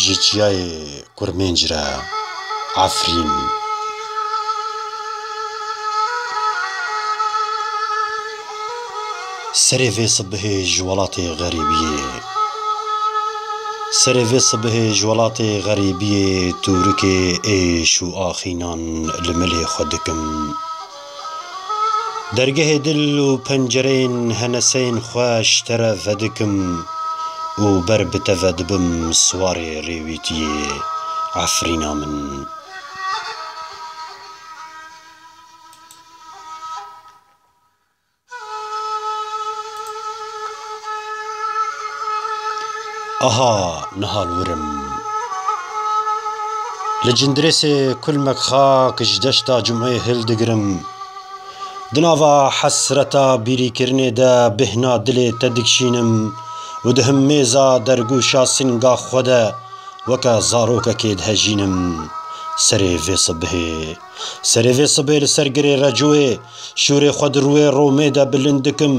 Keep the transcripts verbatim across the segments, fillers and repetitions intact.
Ji çiyayê Kurmênc re Efrîn. Serê vê sibihê ji welatê xerîbiyê. Serê vê sibihê ji welatê xerîbiyê tûrikê êş û axînan li milê xwe dikim. Dergehê dil û pencereyên heneseyên xwe ji te re vedikim û ber bi te ve dibim siwarê rêwîtiyê Efrîna min. Aha, niha li wir im. Li cindirêsê kulmek xak ji deşta Cumeyê hildigirim. Di nava hesreta bîrîkirinê de bêhna dilê te dikişînim û di himêza dergûşa singa xwe de weke zarokekê dihejînim. Serê vê sibihê, serê vê sibê li ser girê Recoyê şûrê xwe di rûyê Romê de bilind dikim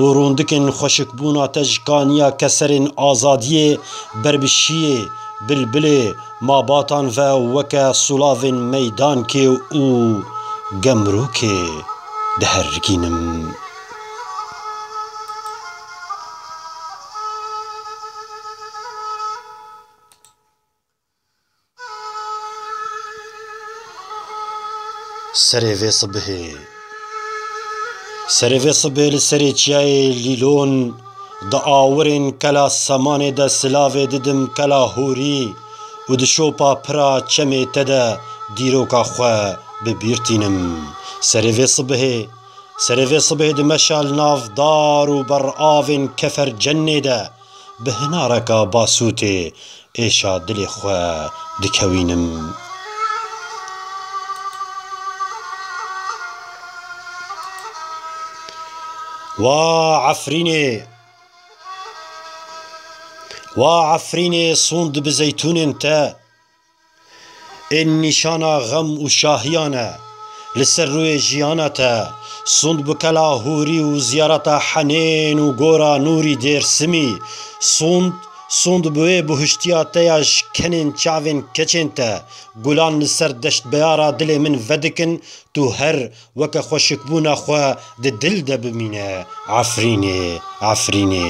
û rûndikên xweşikbûna te ji kaniya keserên azadiyê, berbişiyê, bilbilê, mabatan ve weke sûlavên meydankê û gemrûkê diherikînim. Serê vê sibihê. Serê vê sibê li serê çiyayê Lîlon, di awirên kela semanê de silavê didim kela hûrî û di şopa pira çemê te de dîroka xwe bi bîr tînim. Serê vê sibihê, serê vê sibihê di meşa li nav dar û beravên kefer cennê de bi hinareka basûtê êşa dilê xwe dikewînim. Wa Efrînê! Wa Efrînê, sûnd bi zeytûnên te, ên nîşana xem û şahiyan e, li ser rûyê jiyana te, sûnd bi kela hûrî û ziyareta Henên û gora Nûrî Dêrsimî, sûnd, sûnd bi wê buhiştiya te ya ji kenên çavên keçên te, gulan li ser deştbeyara dilê min vedikin, tu her weke xweşikbûna xwe di dil de bimîne. Efrînê, Efrînê.